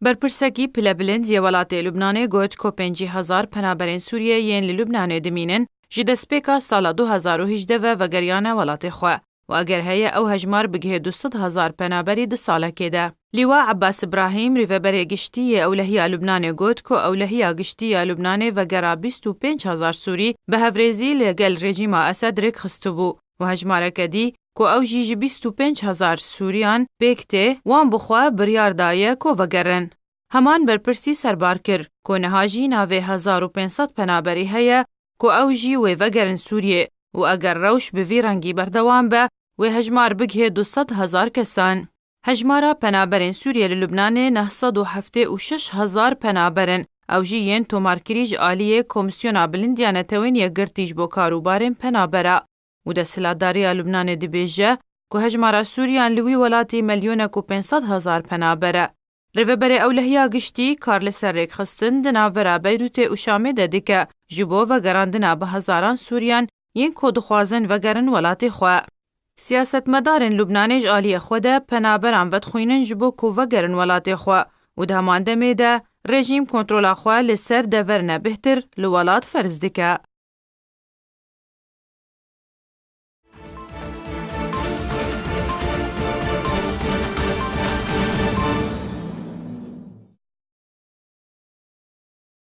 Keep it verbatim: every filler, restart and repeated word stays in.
Berpirsekî pilebilind yê welatê Lubnanê got ku pêncî hezar penaberên Sûriyê yên li Lubnanê dimînin, ji destpêka sala du hezar û hejdeh ve vegeriyane welatê xwe û eger heye ew hejmar bigihê du sed hezar penaberî di salekê de. Lîwa Ebbas Ibrahîm, rêveberê giştî yê Ewlehiya Lubnanê got ku Ewlehiya Giştî ya Lubnanê vegera bîst û pênc hezar Sûrî bi hevrêzî li gel rejîma Esed rêk xistibû û hejmareke dî ku ew jî ji bîst û pênc hezar Sûriyan pêk tê, wan bi xwe biryar daye ku vegerin. Heman berpirsî serbar kir ku niha jî navê hezar û pênc sed penaberî heye ku ew jî wê vegerin Sûriyê û eger rewş bi vî rengî berdewam be, wê hejmar bigihê du sed hezar kesan. Hejmara penaberên Sûriyê li Lubnanê neh sed û heftê û şeş hezar penaber in. Ew jî yên tomarkirî ji aliyê Komîsyona Bilind ya Netewên Yekgirtî ji bo karûbarên penabera û desthilatdariya Lubnanê dibêje ku hejmara Sûriyan li wî welatî milyonek û pênc sed hezar penaber e. Rêveberê Ewlehiya Giştî kar li ser rêkxistin di navbera Beyrûtê û Şamê de dike ji bo vegerandina bi hezaran Sûriyan yên ku dixwazin vegerin welatê xwe. Siyasetmedarên Lubnanê ji aliyê xwe de penaberan vedixwînin ji bo ku vegerin welatê xwe û di heman demê de rejîm kontrola xwe li ser deverine bêhtir li welat ferz dike.